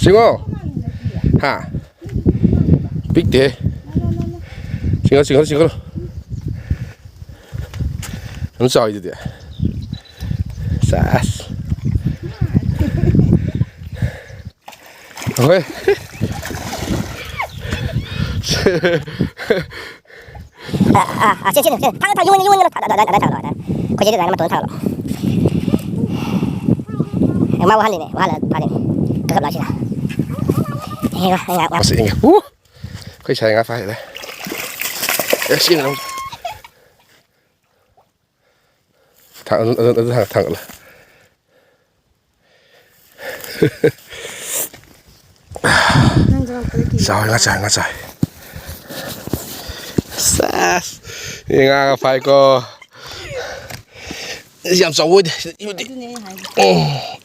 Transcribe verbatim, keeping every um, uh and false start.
ꯆꯤꯡꯉꯣ꯫ ꯍꯥ? ꯄꯤꯛꯇꯦ꯫ ꯆꯤꯡꯉꯣ, ꯆꯤꯡꯉꯣ, ꯆꯤꯡꯉꯣ꯫ ꯑꯗꯨꯝ ꯆꯥꯎꯋꯤꯗꯨꯗꯤ꯫ ꯁꯥꯁ꯫ ꯍꯣꯏ꯫ ꯑꯥ, ꯑꯥ, ꯑꯥ, ꯁꯦ, ꯁꯦ, ꯁꯦ꯫ ꯊꯥꯡꯒꯠꯂꯣ, ꯊꯥꯡꯒꯠꯂꯣ, ꯌꯨꯡꯉꯨ, ꯌꯨꯡꯉꯨ, ꯊꯥꯡꯒꯠꯂꯣ, ꯑꯗꯨꯃꯥꯏꯅ ꯊꯥꯡꯒꯠꯂꯣ, ꯑꯗꯨꯃꯥꯏꯅ꯫ ꯑꯩꯈꯣꯏ ꯆꯦꯗꯣ ꯑꯗꯨꯃꯥꯏꯅ ꯃꯇꯣꯟ ꯊꯥꯡꯒꯠꯂꯣ꯫ ꯑꯦ, ꯃꯥ ꯋꯥꯍꯜꯂꯤꯅꯦ, ꯋꯥꯍꯜꯂ ꯐꯥꯗꯣꯏꯅꯦ꯫ ꯀꯛꯈꯠꯂꯣ ꯁꯤꯗ꯫ ꯌꯦꯡꯉꯣ, ꯑꯩ ꯉꯥ, ꯉꯥ꯫ ꯑꯁ, ꯏꯪꯉꯦ꯫ ꯎ! ꯑꯩꯈꯣꯏ ꯁꯥꯏ ꯉꯥ ꯐꯥ ꯍꯩꯔꯦ꯫ ꯑꯦ, ꯁꯤ ꯏꯪꯉꯦ꯫ ꯊꯥꯡ-, ꯑꯗꯨ, ꯑꯗꯨ, ꯑꯗꯨ ꯊꯥꯡ-, ꯊꯥꯡꯒꯠꯂꯣ꯫ ꯅꯪꯁꯨ ꯉꯥꯛꯇ ꯀꯤꯔꯦ꯫ ꯆꯥꯎꯔꯦ, ꯉꯥ ꯆꯥꯎꯔꯦ, ꯉꯥ ꯆꯥꯎꯔꯦ꯫ ꯁꯦꯁ! ꯃꯤ ꯉꯥꯒ ꯐꯥꯏꯀꯣ꯫ ꯌꯥꯝ ꯆꯥꯎꯕ ꯑꯣꯏꯗꯦ꯫ ꯑꯗꯨꯅꯦ ꯑꯩ ꯍꯥꯏꯁꯦ꯫ ꯎꯝ꯫